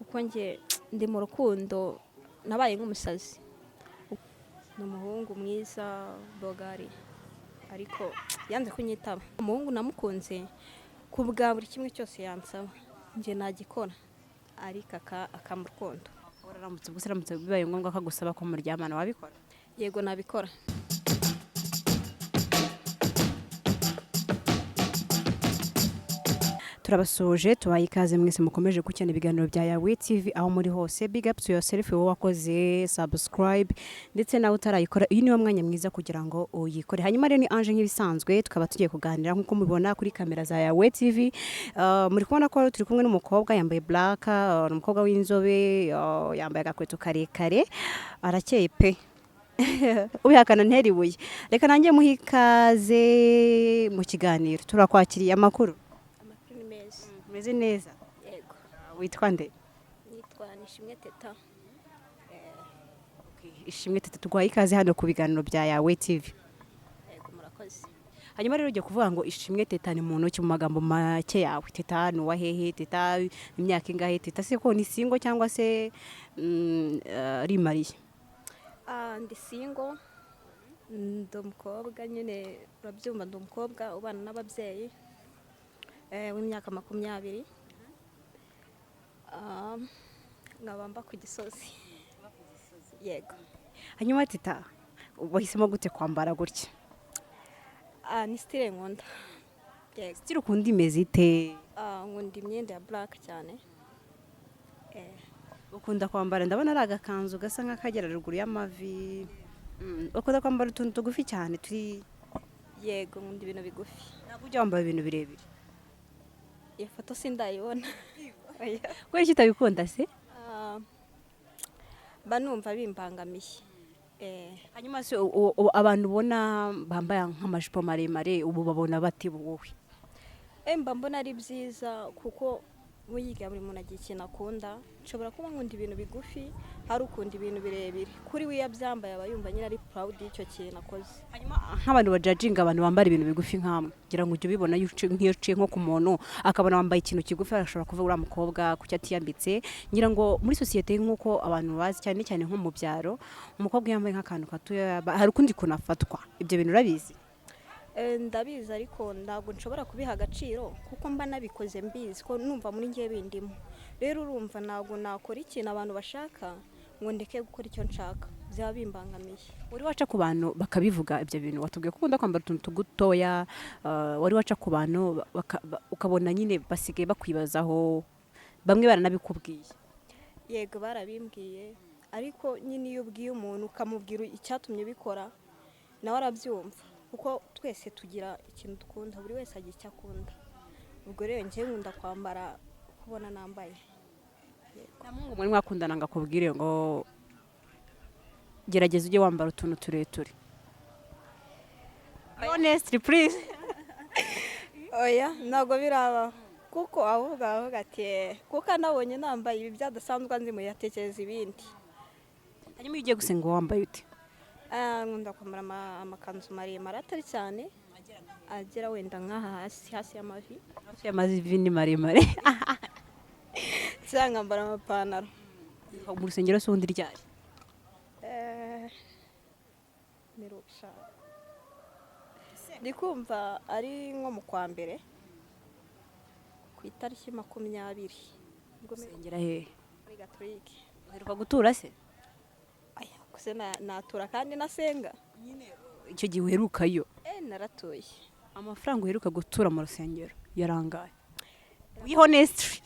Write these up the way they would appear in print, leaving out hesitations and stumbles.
Kuko njye ndi mu rukundo, nabaye nk'umusazi. Ni umuhungu mwiza bogari, ariko yanze kunyitaba. Umuhungu namukunze ku bwa buri kimwe cyose yansaba, njye nagikora, ariko akama urukundo. Uramutse gusa, uramutse bibaye ngombwa ko agusaba ko muryamana, wabikora? Yego, nabikora. Turabasuhuje, tubaye ikaze mwese mukomeje gukurikirana ibiganiro bya Yawe TV aho muri hose. Big up to yourself wowe wakoze subscribe, ndetse nawe utarayikora, uyu niwo mwanya mwiza kugira ngo uyikore. Hanyuma rero ni Ange nk'ibisanzwe, tukaba tugiye kuganira nk'uko mubibona kuri kamera za Yawe TV. Muri kubona ko turi kumwe n'umukobwa yambaye black, ni umukobwa w'inzobe, yambaye agakweto karekare, arakeye pe, ubihakana ntera ibuye. Reka nanjye muhe ikaze mu kiganiro. Turakwakiriye. Amakuru? Amakuru ni meza. Umeze neza? Yego. Witwa nde? Nitwa Nishimwe Teta. Ishimwe Teta, tuguhaye ikaze hano ku biganiro bya Yawe TV. Yego, murakoze. Hanyuma rero ujya kuvuga ngo Ishimwe Teta ni muntu ki mu magambo make yawe? Teta ni uwa hehe? Teta imyaka ingahe? Teta se ko ni single cyangwa se arimariye? Ah, ndi single, ndi umukobwa nyine, urabyumva, ndi umukobwa ubana n'ababyeyi, w'imyaka 20. Ah, nkaba mba ku Gisozi, yego. Hanyuma Teta, wahisemo gute kwambara gutya? Ah, ni style nkunda, yego. Style ukunda imeze ite? Ah, nkunda imyenda ya black cyane. Ukunda kwambara, ndabona ari agakanzu gasa nk'akagera ruguru y'amavi. Ukunda kwambara utuntu tugufi cyane turi? Yego, nkunda ibintu bigufi. Ntabwo ujya wambara ibintu birebire? Iyo foto sindayibona. Oya. Kubera iki utabikunda se? Ah, mba numva bimbangamiye. Hanyuma se abantu ubona bambaye nk'amajipo maremare ubu babona bate wowe? Mba mbona ari byiza, kuko buyiga buri muntu agira ikintu akunda. Nshobora kuba nkunda ibintu bigufi, hari ukunda ibintu birebire. Kuri we iyo abyambaye aba yumva nyine ari proud y'icyo kintu akoze. Hanyuma nk'abantu bajajinga abantu bambara ibintu bigufi nkamwe, ngira ngo ujye ubibona iyo nk'iyo uciye nko ku muntu akabona wambaye ikintu kigufi, arashobora kuvuga: "Uriya mukobwa kuki atiyambitse?" Ngira ngo muri sosiyete nk'uko abantu bazi, cyane cyane nko mu byaro, umukobwa iyo yambaye nk'akantu gatoya hari ukundi kuntu afatwa. Ibyo bintu urabizi? Ndabizi, ariko ntabwo nshobora kubiha agaciro, kuko mba nabikoze mbizi ko numva muri ngewe bindimo. Rero urumva ntabwo nakora ikintu abantu bashaka ngo ndeke gukora icyo nshaka, byaba bimbangamiye. Wari waca ku bantu bakabivuga ibyo bintu? Watubwiye ko ukunda kwambara utuntu tugutoya, wari waca ku bantu ukabona nyine basigaye bakwibazaho, bamwe baranabikubwiye? Yego, barabimbwiye, ariko nyine iyo ubwiye umuntu ukamubwira icyatumye ubikora, nawe arabyumva, kuko twese tugira ikintu dukunda, buri wese agira icyo akunda. Ubwo rero njyewe nkunda kwambara kubona nambaye. Nta muhungu muri mwakundana ngo akubwire ngo: "Gerageza ujye wambara utuntu tureture"? Be honestly, please. Oya, ntabwo birabaho, kuko ahubwo avuga ati: "Kuko anabonye nambaye ibi byadasanzwe anzi yatekereza ibindi." Hanyuma iyo ugiye gusenga wambaye ute? Ah, nkunda kwambara amakanzu maremare, atari cyane, agera wenda nk'aha hasi, hasi y'amavi. Hafi y'amavi ni maremare. Cyangwa nkambara amapantaro. Mu rusengero se ubundi ryari? Mperutse, ndi kumva ari nko mu kwa mbere ku itariki 20. Ubwo mperuka. Usengera hehe? Muri Gatolike. Uheruka gutura se? Aya, gusa natura kandi nasenga? Icyo gihe uherukayo. Naratuye. Amafaranga uheruka gutura mu rusengero yarangaye? Be honestly.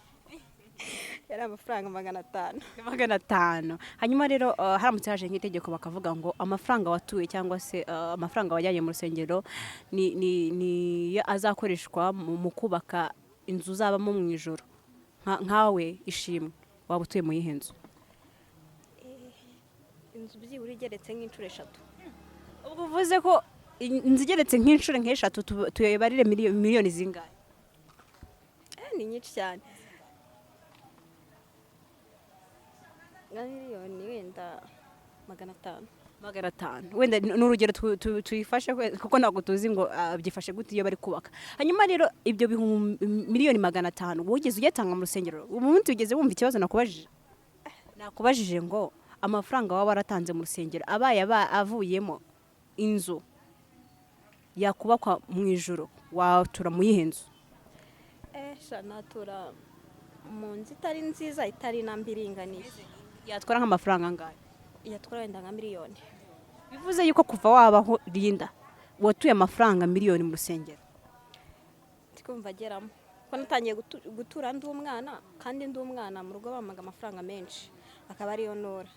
Yari amafaranga 500. 500. Hanyuma rero haramutse haje nk'itegeko bakavuga ngo amafaranga watuye cyangwa se amafaranga wajyanye mu rusengero ni yo azakoreshwa mu kubaka inzu uzabamo mu ijoro, nkawe Ishimwe waba utuye mu yihe nzu? Inzu byibura igeretse nk'inshuro 3. Ubwo uvuze ko inzu igeretse nk'inshuro nk'eshatu, tuyibarire miliyoni zingahe? Ni nyinshi cyane, nka miliyoni wenda 500. 500 wenda ni urugero tuyifashe kuko ntabwo tuzi ngo byifashe gute iyo bari kubaka. Hanyuma rero ibyo 500,000,000 wigeze uyatanga mu rusengero? Umunsi wigeze wumva ikibazo nakubajije? Nakubajije ngo amafaranga waba waratanze mu rusengero abaye avuyemo inzu yakubakwa mu ijoro, watura mu yihe nzu? Sha, natura mu nzu itari nziza, itari na mbi, iringaniye. Yatwara nk'amafaranga angahe? Yatwara wenda nka miliyoni. Bivuze yuko kuva wabaho, Linda, watuye amafaranga miliyoni mu rusengero? Ndikumva ageramo, kuko natangiye gutura ndi umwana, kandi ndi umwana mu rugo bampaga amafaranga menshi, akaba ariyo nora,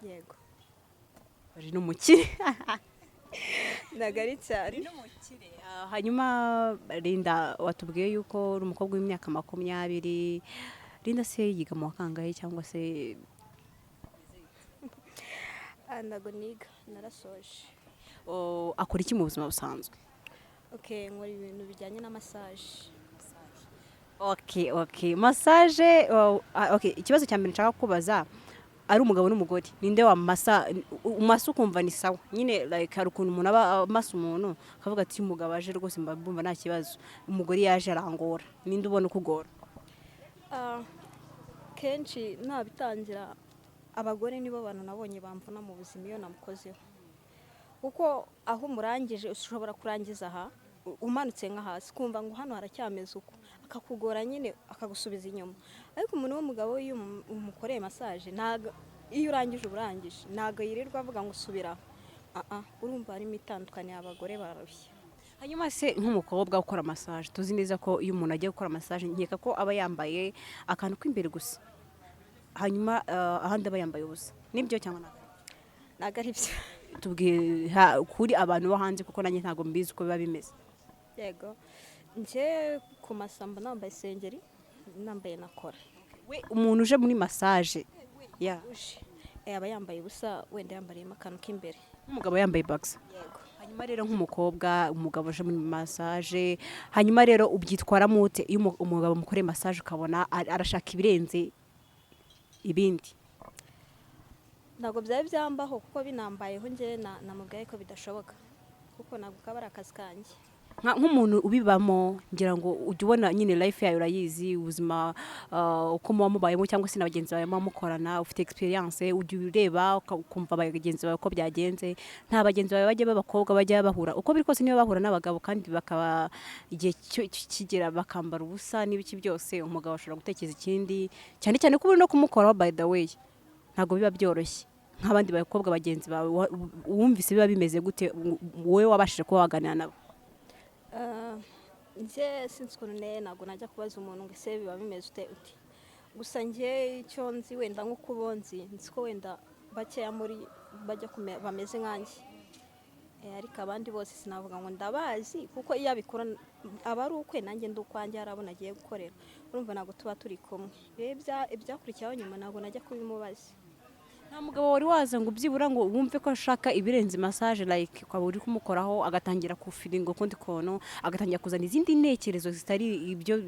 yego. Uri n'umukire. Ntabwo ari cyane. Hanyuma Linda, watubwiye yuko uri umukobwa w'imyaka 20. Linda se yiga mu wa kangahe cyangwa se? Ntabwo niga, narasoje. Oh, akora iki mu buzima busanzwe? Okay, nkora ibintu bijyanye na massage. Okay, massage. Oh, okay, ikibazo cya mbere nshaka kubaza, ari umugabo n'umugore, ninde wamasa umasa ukumva ni sawa nyine? Like hari ukuntu umuntu aba amasa umuntu akavuga ati: "Umugabo aje rwose mba mbumva nta kibazo, umugore yaje arangora." Ninde ubona ukugora? Kenshi nabitangira, abagore nibo bantu nabonye bamvuna mu buzima iyo namukozeho, kuko aho umurangije ushobora kurangiza aha, umanutse nka hasi kumva ngo hano haracyameze uko, akakugora nyine, akagusubiza inyuma. Ariko umuntu w'umugabo iyo umukoreye massage, ntabwo iyo urangije uba urangije, ntabwo yirirwa avuga ngo subira aho. Urumva harimo itandukaniro, abagore bararushya. Hanyuma se nk'umukobwa ukora massage, tuzi neza ko iyo umuntu agiye gukora massage, nkeka ko aba yambaye akantu k'imbere gusa, hanyuma ahandi aba yambaye ubusa, nibyo cyangwa ntabwo? Ntabwo ari byo. Tubwiye kuri abantu bo hanze, kuko nanjye ntabwo mbizi uko biba bimeze. Yego, njye ku masamba nambaye isengeri, nambaye na kora. We, umuntu uje muri massage ya Uje aba yambaye ubusa, wenda yambariyemo akantu k'imbere. Nk'umugabo yambaye boxer? Yego. Hanyuma rero nk'umukobwa, umugabo uje muri massage, hanyuma rero ubyitwaramo ute iyo umugabo mukoreye massage ukabona arashaka ibirenze ibindi? Ntabwo byari byambaho, kuko binambayeho njye namubwiye ko bidashoboka, kuko ntabwo kaba ari akazi kanjye. Nk'umuntu ubibamo, ngira ngo ujya ubona nyine life yawe urayizi, ubuzima uko muba mubayemo cyangwa se na bagenzi bawe muba mukorana, ufite experience, ujya ureba ukumva bagenzi bawe uko byagenze. Nta bagenzi bawe bajya b'abakobwa bajya bahura, uko biri kose niba bahura n'abagabo kandi bakaba igihe kigera bakambara ubusa n'ibiki byose, umugabo ashobora gutekereza ikindi, cyane cyane ko uri no kumukoraho? By the way, ntabwo biba byoroshye. Nk'abandi bakobwa bagenzi bawe, wumvise biba bimeze gute, wowe wabashije kuba waganira nabo? Njye sinzi ukuntu nteye, ntabwo najya kubaza umuntu ngo ese biba bimeze ute uti. Gusa njye icyo nzi, wenda nk'uko ubo nzi, nzi ko wenda bakeya muri bajya bameze nkanjye. Ariko abandi bose sinavuga ngo ndabazi, kuko iyo abikora aba ari ukwe, nanjye ndi ukwanjye, hari abo nagiye gukorera, urumva ntabwo tuba turi kumwe. Rero ibyakurikiyeho nyuma ntabwo najya kubimubaza. Nta mugabo wari waza ngo byibura ngo wumve ko ashaka ibirenze massage, like ukaba uri kumukoraho agatangira kufeelinga ukundi kuntu, agatangira kuzana izindi ntekerezo zitari ibyo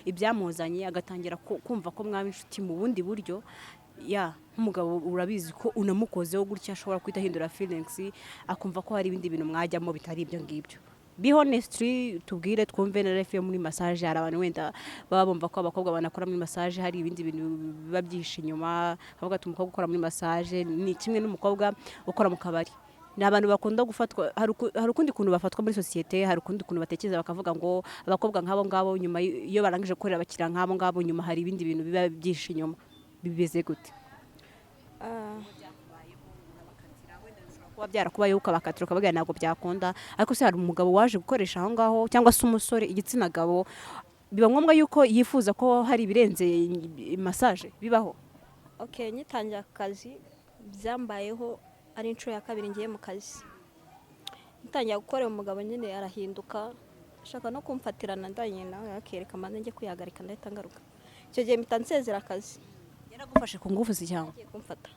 ibyamuzanye, agatangira kumva ko mwaba inshuti mu bundi buryo? Ya, nk'umugabo urabizi ko unamukozeho gutya ashobora guhita ahindura feelings, akumva ko hari ibindi bintu mwajyamo bitari ibyo ngibyo. Be honestly, tubwire twumve. Na life yo muri massage, hari abantu wenda baba bumva ko abakobwa banakora muri massage hari ibindi bintu biba byihishe inyuma, bavuga ati umukobwa ukora muri massage ni kimwe n'umukobwa ukora mu kabari. Ni abantu bakunda gufatwa, hari ukundi kuntu bafatwa muri sosiyete, hari ukundi kuntu batekereza, bakavuga ngo abakobwa nk'abo ngabo nyuma iyo barangije gukorera abakiriya nk'abo ngabo, nyuma hari ibindi bintu biba byihishe inyuma. Bimeze gute? Kuba byarakubayeho ukabakatira ukababwira ntabwo byakunda, ariko se hari umugabo waje gukoresha aho ngaho cyangwa se umusore, igitsina gabo, biba ngombwa yuko yifuza ko hari ibirenze massage? Bibaho? Okay, ngitangira akazi byambayeho, ari inshuro ya kabiri ngiye mu kazi. Ngitangira gukorera umugabo nyine arahinduka, ashaka no kumfatirana, ndanye nawe akereka mbanze njye kwihagarika, ndahita ngaruka. Icyo gihe mpita nsezera akazi. Yaragufashe ku ngufu se cyangwa? Agiye kumfata.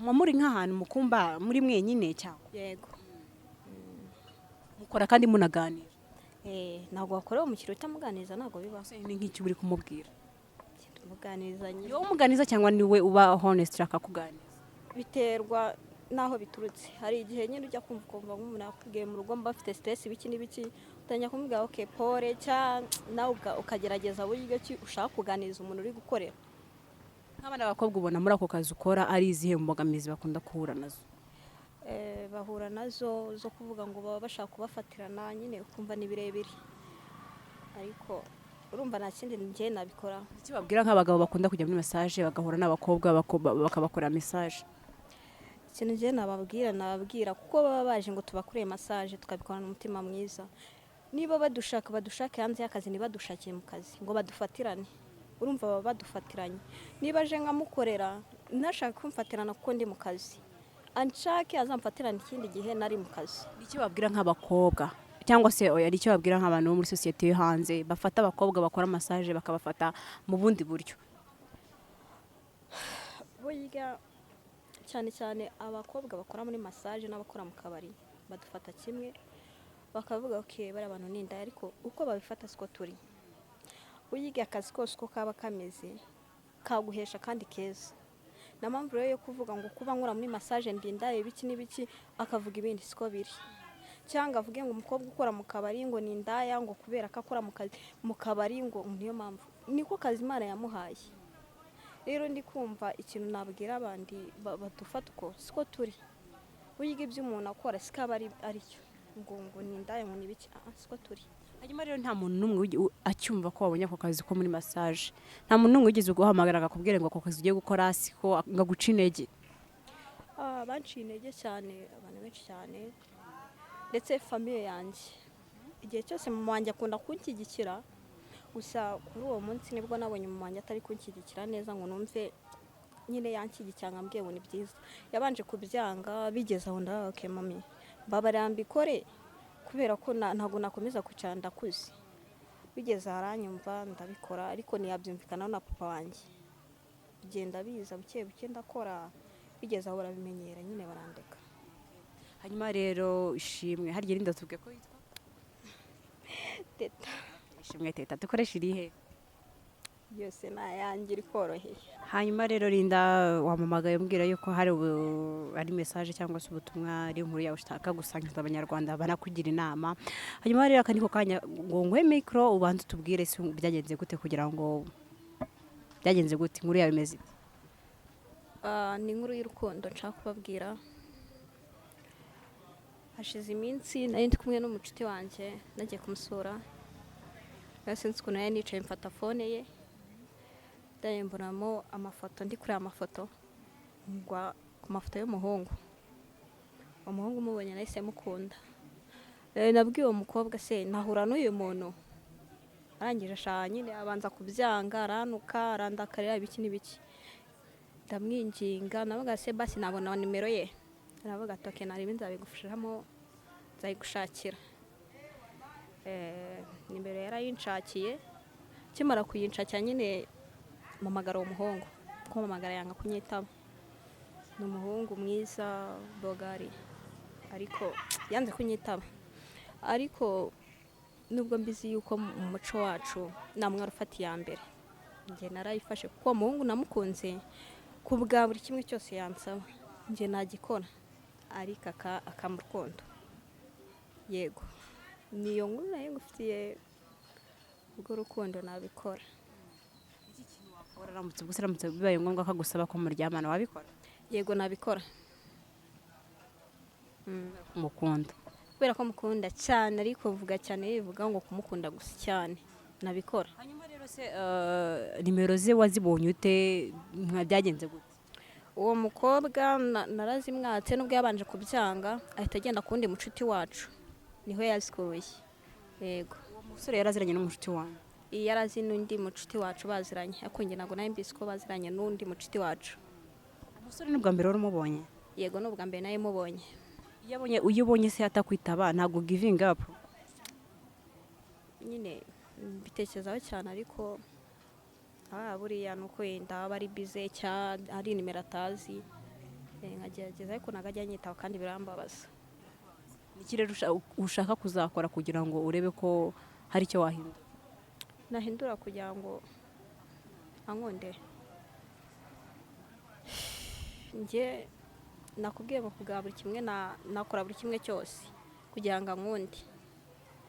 Muba muri nk'ahantu mukumba muri mwenyine cyangwa? Yego. Mukora kandi munaganira? Ntabwo wakorera umukiriya utamuganiriza, ntabwo bibaho. Ni nk'icyo uri kumubwira? Umuganiriza nyine. Ni wowe umuganiriza cyangwa ni we uba honest akakuganiriza? Biterwa. N'aho biturutse, hari igihe nyine ujya kumva ukumva nk'umuntu yakubwiye mu rugo mba afite stress, ibiki n'ibiki, utangira kumubwira "OK, pole", cyangwa nawe ukagerageza buryo ki ushaka kuganiriza umuntu uri gukorera. Nk'abana b'abakobwa ubona muri ako kazi ukora ari izihe mbogamizi bakunda guhura nazo? Bahura nazo zo kuvuga ngo baba bashaka kubafatirana nyine, ukumva ni birebire, ariko urumva nta kindi njye nabikora. Icyo babwira nk'abagabo bakunda kujya muri massage bagahura n'abakobwa bakabakorera massage? Ikintu njye nababwira, kuko baba baje ngo tubakoreye massage, tukabikorana umutima mwiza, niba badushaka badushake hanze y'akazi, ntibadushakiye mu kazi ngo badufatirane. Urumva baba badufatiranye. Niba aje nkamukorera ntashaka kumfatirana kuko ndi mu kazi, anshake azamfatirane ikindi gihe nari mu kazi. Icyo babwira nk'abakobwa, cyangwa se oya, icyo babwira nk'abantu bo muri sosiyete yo hanze bafata abakobwa bakora massage bakabafata mu bundi buryo? Burya cyane cyane abakobwa bakora muri massage n'abakora mu kabari badufata kimwe, bakavuga ok, bariya bantu ni indaya, ariko uko babifata siko turi. Uyiga akazi kose uko kaba kameze kaguhesha kandi keza. Nta mpamvu rero yo kuvuga ngo kuba nkora muri massage ndi indaya, ibiki n'ibiki, akavuga ibindi, siko biri. Cyangwa avuge ngo umukobwa ukora mu kabari ngo ni indaya, ngo kubera ko akora mu kazi mu kabari, ngo niyo mpamvu, niko kazi Imana yamuhaye. Rero ndi kumva ikintu nabwira abandi badufata uko, siko turi. Burya ibyo umuntu akora siko aba ari cyo ngo ni indaya, ngo ni ibiki. Ah, siko turi. Hanyuma rero nta muntu n'umwe acyumva ko wabonye ako kazi ko muri massage, nta muntu n'umwe wigeze uguhamagara akakubwira ngo ako kazi ugiye gukora siko, ngo aguce intege? Ah, banciye intege cyane, abantu benshi cyane, ndetse famille yanjye. Igihe cyose mama wanjye akunda kunshyigikira, gusa kuri uwo munsi nibwo nabonye mama wanjye atari kunshyigikira neza, ngo numve nyine yanshyigikira nkambwiye ngo ni byiza. Yabanje kubyanga, bigeze aho ndavuga "OK mami, mbabarira mbikore", kubera ko ntabwo nakomeza kwicara, ndakuze. Bigeze aho aranyumva, ndabikora, ariko ntiyabyumvikanaho na papa wanjye. Bigenda biza buke buke, ndakora, bigeze aho barabimenyera nyine, barandeka. Hanyuma rero Ishimwe, harya irindi tubwiye ko yitwa? Teta. Ishimwe Teta, dukoresha irihe? Yose ni ayanjye, iri koroheye. Hanyuma rero Linda, wamamagaye umbwira yuko hari message cyangwa se ubutumwa, ari inkuru yawe ushaka gusangiza Abanyarwanda banakugira inama. Hanyuma rero aka niko kanya ngo nguhe micro, ubanze utubwire se byagenze gute, kugira ngo byagenze gute, inkuru yawe imeze ite? Ah, ni inkuru y'urukundo nshaka kubabwira. Hashize iminsi nari ndi kumwe n'umucuti wanjye, nagiye kumusura. Rero sinzi ukuntu nari nicaye, mfata phone ye, ndaye mbonamo amafoto. Ndi kureba amafoto, ngwa ku mafoto y'umuhungu. Umuhungu umubonye nahise mukunda. Nabwiye uwo mukobwa se nahura n'uyu muntu, arangije ashaka nyine abanza kubyanga, arantuka, arandakarira, ibiki n'ibiki. Ndamwinginga, navuga se basi nabona nimero ye? Aravuga ati "OK, ntarebe nzabigufashamo, nzayigushakira." Nimero yarayinshakiye. Akimara kuyinshakira nyine mpamagara uwo muhungu, kumpamagara yanga kunyitaba. Ni umuhungu mwiza, bogari, ariko yanze kunyitaba. Ariko nubwo mbizi yuko mu muco wacu nta mwari ufata iya mbere, njye narayifashe, kuko uwo muhungu namukunze ku bwa buri kimwe cyose yansaba njye nagikora, ariko akama urukundo. Yego, niyo nkuru nayo ngufitiye ubw'urukundo, nabikora. Uramutse gusa, uramutse bibaye ngombwa ko agusaba ko muryamana, wabikora? Yego, nabikora. Umukunda? Kubera ko mukunda cyane, ariko vuga cyane bivuga ngo kumukunda gusa cyane, nabikora. Hanyuma rero se nimero ze wazibonye ute? Nka byagenze gute? Uwo mukobwa narazimwatse, nubwo yabanje kubyanga, ahita agenda ku wundi mucuti wacu, niho yazikuye, yego. Uwo musore yaraziranye n'umushuti wanyu? Iyo yari azi n'undi mucuti wacu baziranye, ariko njye ntabwo nari mbizi ko baziranye n'undi mucuti wacu. Umusore ni ubwa mbere wari umubonye? Yego, ni ubwa mbere nawe mubonye. Iyo ubonye se atakwitaba, ntabwo giving up? Nyine mbitekerezaho cyane, ariko buriya ni uko wenda aba ari busy cyangwa ari nimero atazi. Nkagerageza, ariko ntabwo ajya anyitaba kandi birambabaza. Ni iki rero ushaka kuzakora kugira ngo urebe ko hari icyo wahindura? Nahindura kugira ngo ankunde, njye Nakubwiye ngo kubwa buri kimwe nakora buri kimwe cyose kugira ngo ankunde.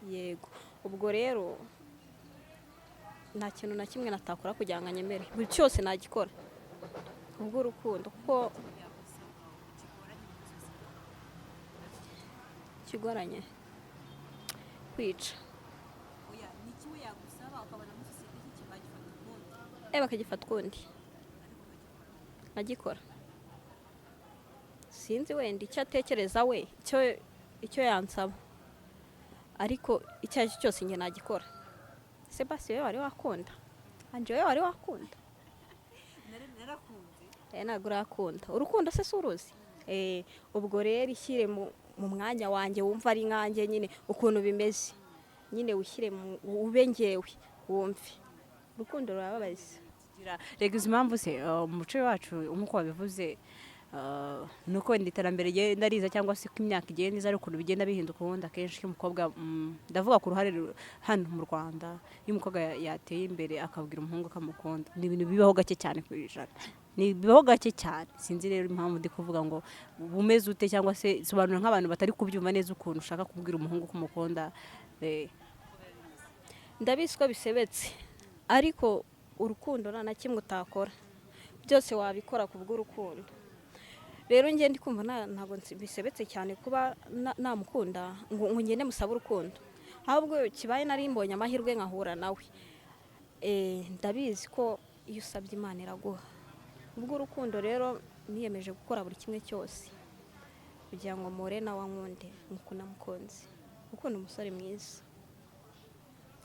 Yego, ubwo rero nta kintu na kimwe natakora kugira ngo anyemere, buri cyose nagikora kubw'urukundo, kuko kigoranye kwica. Bakagifata ukundi nkagikora. Sinzi wenda icyo atekereza we, icyo yansaba, ariko icyo ari cyo cyose njye nagikora. Ese basi wowe wari wakunda? Anje, wowe wari wakunda? Ntabwo urakunda. Urukundo se si uruzi? Ubwo rero ishyire mu mwanya wanjye, wumva ari nkanjye nyine ukuntu bimeze nyine, wishyire ube ngewe wumve urukundo rurababaza. Rega izi impamvu se, umuco wacu nk'uko wabivuze, ni uko wenda iterambere rigenda riza cyangwa se ko imyaka igenda iza, ari ukuntu bigenda bihinduka. Ubundi akenshi iyo umukobwa, ndavuga ku ruhare hano mu Rwanda, iyo umukobwa yateye imbere akabwira umuhungu akamukunda, ni ibintu bibaho gake cyane ku 100, ni bibaho gake cyane. Sinzi rero impamvu ndi kuvuga ngo bumeze ute, cyangwa se sobanura nk'abantu batari kubyumva neza ukuntu ushaka kubwira umuhungu ko umukunda. Ndabizi ko bisebetse, ariko urukundo nta na kimwe utakora, byose wabikora ku bw'urukundo. Rero njye ndi kumva ntabwo bisebetse cyane kuba namukunda ngo ngende musabe urukundo, ahubwo kibaye nari mbonye amahirwe nkahura nawe. Ndabizi ko iyo usabye Imana iraguha. Ubw'urukundo rero niyemeje gukora buri kimwe cyose kugira ngo mpure nawe ankunde nk'uko namukunze. Kuko ni umusore mwiza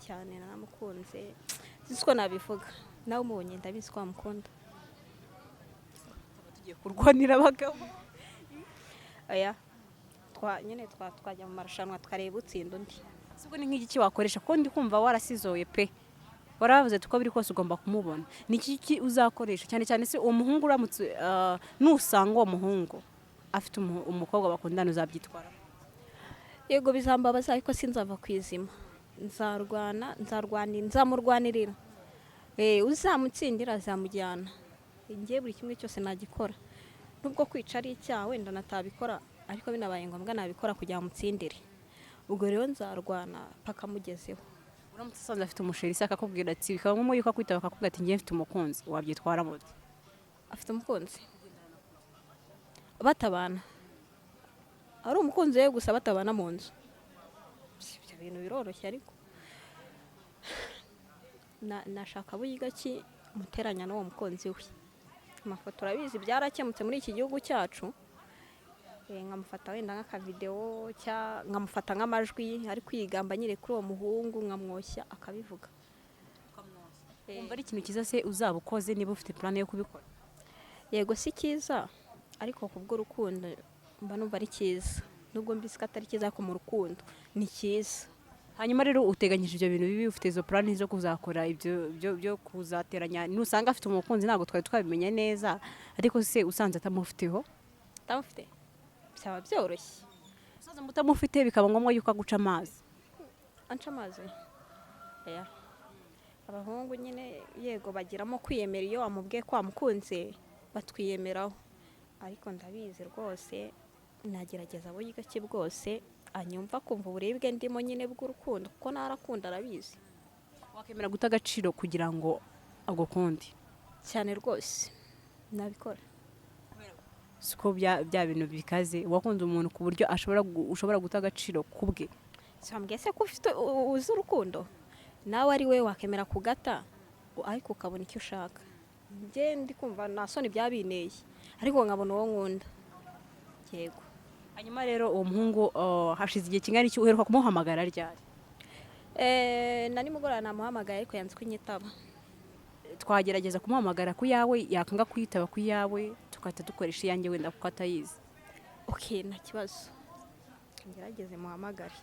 cyane, naramukunze, sinzi uko nabivuga. Nawe umubonye ndabizi ko wamukunda. Tugiye kurwanira abagabo. Oya, nyine twajya mu marushanwa tukareba utsinda undi. Ubwo ni nk'igiki wakoresha, kuko ndi kumva warasizoye pe, waravuze uko biri kose ugomba kumubona. Ni iki uzakoresha cyane cyane se uwo muhungu uramutse, nusanga uwo muhungu afite umukobwa bakundana, uzabyitwara? Yego, bizambabaza, ariko sinzava ku izima, nzarwana, nzamurwanirira. Uzamutsindira azamujyana. Njye buri kimwe cyose nagikora, nubwo kwica ari icyaha wenda natabikora, ariko binabaye ngombwa nabikora kugira ngo mutsindire. Ubwo rero nzarwana paka mugezeho. Uramutse usanze afite umusheri se, akakubwira ati, bikaba ngombwa yuko akwitaba akakubwira ati ngiye mfite umukunzi, wabyitwara mute? Afite umukunzi batabana, ari umukunzi we gusa batabana mu nzu, ibyo bintu biroroshye, ariko nashaka buryo ki muteranya n'uwo mukunzi we. Amafoto urabizi byarakemutse muri iki gihugu cyacu. Nkamufata wenda nk'akavidewo, nkamufata nk'amajwi ari kwigamba nyine kuri uwo muhungu, nkamwoshya akabivuga. Wumva ari ikintu cyiza se uzaba ukoze niba ufite plan yo kubikora? Yego, si cyiza, ariko ku bw'urukundo mba numva ari cyiza. Nubwo mbizi ko atari cyiza, ariko mu rukundo ni cyiza. Hanyuma rero uteganyije ibyo bintu bibi, ufite izo plan zo kuzakora ibyo byo kuzateranya nusanga afite umukunzi? Ntabwo twari twabimenya neza, ariko se usanze atamufiteho? Atamufite byaba byoroshye. Usanze mutamufite bikaba ngombwa yuko aguca amazi? Anca amazi? Oya. Abahungu nyine yego bagiramo kwiyemera, iyo wamubwiye ko wamukunze batwiyemeraho, ariko ndabizi rwose nagerageza buryo ki bwose anyumva, kumva uburibwe ndimo nyine bw'urukundo, kuko narakunda arabizi. Wakemera guta agaciro kugira ngo agukunde? Cyane rwose nabikora. Siko bya bintu bikaze, wakunze umuntu ku buryo ushobora guta agaciro ku bwe? Wambwiye se ko ufite uzi urukundo, nawe ari we wakemera kugata ariko ukabona icyo ushaka. Njye ndi kumva nta soni byabinteye, ariko nkabona uwo nkunda. Yego. Hanyuma rero uwo muhungu, hashize igihe kingana iki? Uheruka kumuhamagara ryari? Na nimugoroba namuhamagaye, ariko yanze kunyitaba. Twagerageza kumuhamagara ku yawe, yakanga kuyitaba ku yawe tugahita dukoresha iyanjye wenda kuko atayizi. Okay, nta kibazo, ngerageze muhamagare.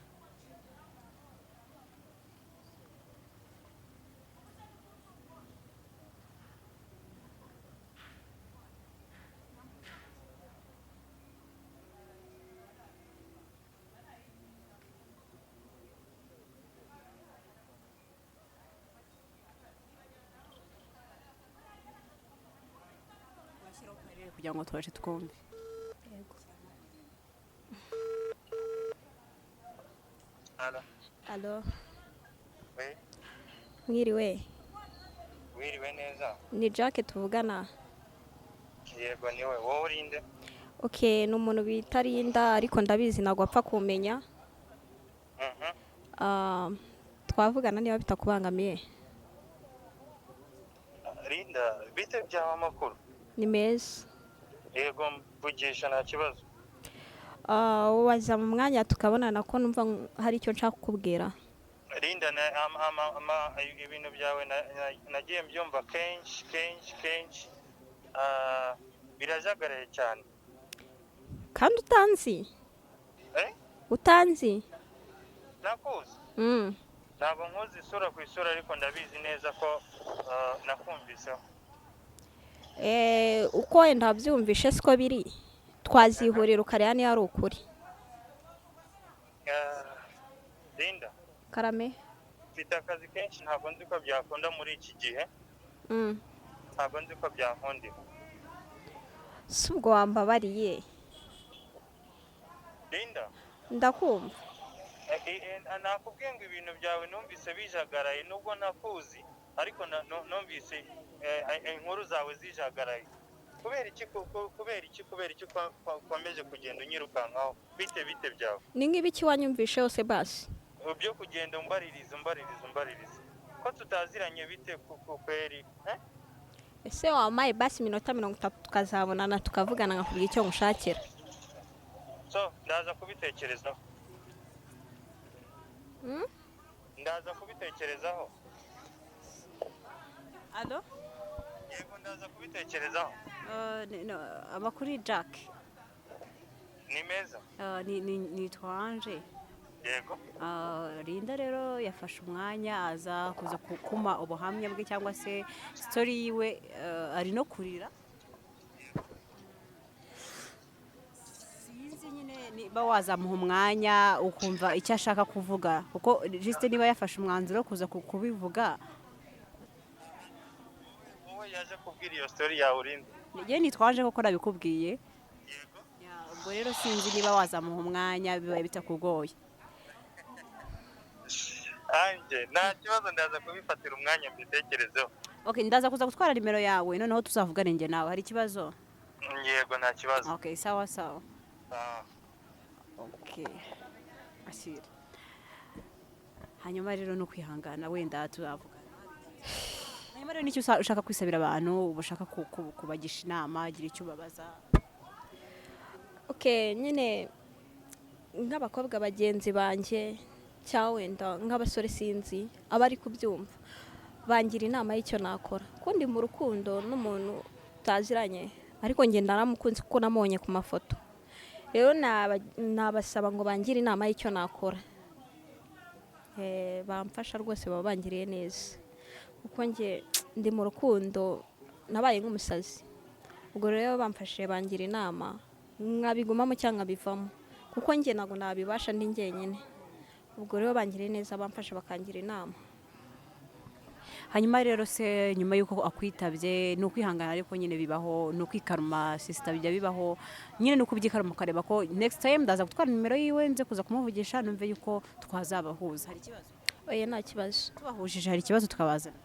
Kugira ngo tubashe twumve. Yego. Allô. Allô? Oui. Mwiriwe. Wiriwe neza. Ni Jack tuvugana? Yego, niwe. Wowe urinde? Okay, ni umuntu bita Linda, ariko ndabizi ntabwo apfa kumenya. Ah, twavugana niba bitakubangamiye. Linda, bite byawe, amakuru? Ni meza. Yego, mvugisha, nta kibazo. Ah, waza mu mwanya tukabonana, ko numva hari icyo nshaka kukubwira? Linda, ibintu byawe nagiye mbyumva kenshi kenshi kenshi. Ah, birajagaraye cyane. Kandi utanzi? Eh? Utanzi? Nakuzi. Ntabwo nkuzi isura ku isura, ariko ndabizi neza ko nakumviseho. Eh, uko wenda wabyumvishe siko biri. Twazihurira ukareba niba ari ukuri. Ah, Linda, Karame. mfite akazi kenshi, ntabwo nzi ko byakunda muri iki gihe. Ntabwo nzi ko byankundira. Si ubwo wambabariye? Linda. Ndakumva. Nakubwiye ngo ibintu byawe numvise bijagaraye, nubwo nakuzi, ariko numvise inkuru zawe zijagaraye. Kubera iki ukomeje kugenda unyirukankaho? Bite bite byawe? Ni nk'ibiki wanyumvishe yose basi? Byo kugenda umbaririza, umbaririza, umbaririza ko tutaziranye, bite kweri, eh? Ese wampaye basi iminota 30 tukazabonana, tukavugana, nkakubwira icyo ngushakira? So ndaza kubitekerezaho. Ndaza kubitekerezaho. Allô? Yego, ndaza kubitekerezaho. Amakuru, Jack? Ni meza. Nitwa Ange. Yego. Linda rero yafashe umwanya aza kuza kuma ubuhamya bwe cyangwa se story yiwe, ari no kurira. Sinzi nyine niba wazamuha umwanya ukumva icyo ashaka kuvuga, kuko juste niba yafashe umwanzuro wo kuza kubivuga. Wowe yaje kubwira iyo story yawe urinde? Njye nitwa Ange koko nabikubwiye. Yego. Ya, ubwo rero sinzi niba wazamuha umwanya bibaye bitakugoye. Ange, nta kibazo, ndaza kubifatira umwanya mbitekerezeho. Okay, ndaza kuza gutwara nimero yawe, noneho tuzavugane njye nawe. Hari ikibazo? Yego, nta kibazo. Okay, sawa sawa. Ah. Okay, asira. Hanyuma rero no kwihangana, wenda tuzavugana. Hanyuma rero nicyo ushaka kwisabira abantu, uba ushaka kubagisha inama, gira icyo ubabaza. Okay, nyine nk'abakobwa bagenzi banjye cyangwa wenda nk'abasore, sinzi abari kubyumva, bangira inama y'icyo nakora, ko ndi mu rukundo n'umuntu tutaziranye, ariko njye naramukunze kuko namubonye ku mafoto. Rero nabasaba ngo bangire inama y'icyo nakora. Bamfasha rwose, baba bangiriye neza, kuko njye ndi mu rukundo, nabaye nk'umusazi. Ubwo rero bamfashije, bangira inama nkabigumamo cyangwa nkabivamo, kuko njye ntabwo nabibasha ndi njyenyine. Ubwo rero bangiriye neza, bamfasha bakangira inama. Hanyuma rero se nyuma y'uko akwitabye, ni ukwihangana, ariko nyine bibaho, ni ukwikaruma sister, bijya bibaho nyine, ni ukubyikaruma ukareba ko next time ndaza gutwara nimero yiwe, nze kuza kumuvugisha, numve yuko twazabahuza. Hari ikibazo? Oya, nta kibazo. Tubahujije hari ikibazo, tukabazana?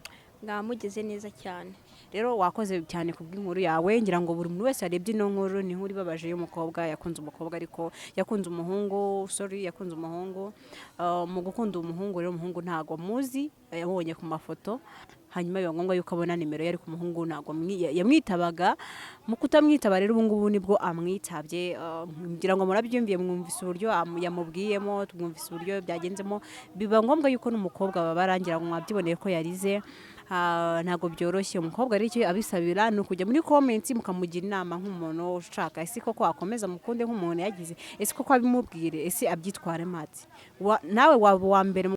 Mwamugize neza cyane. Rero wakoze cyane ku bw'inkuru yawe. Ngira ngo buri muntu wese yarebye ino nkuru, ni inkuru ibabaje y'umukobwa yakunze umukobwa, ariko yakunze umuhungu, sorry, yakunze umuhungu. Mu gukunda umuhungu rero, umuhungu ntago amuzi, yamubonye ku mafoto, hanyuma biba ngombwa yuko abona nimero ye, ariko umuhungu ntago yamwitabaga. Mu kutamwitaba rero, ubu ngubu nibwo amwitabye. Ngira ngo murabyumviye, mwumvise uburyo yamubwiyemo, mwumvise uburyo byagenzemo, biba ngombwa yuko n'umukobwa babarangira ngo mwabyiboneye ko yarize. Ah, ntabwo byoroshye. Umukobwa rero icyo abisabira ni ukujya muri comments mukamugira inama nk'umuntu ushaka: ese koko akomeza mukunde nk'umuntu yagize? Ese koko abimubwire? Ese abyitwaremo ati? Nawe waba uwa mbere.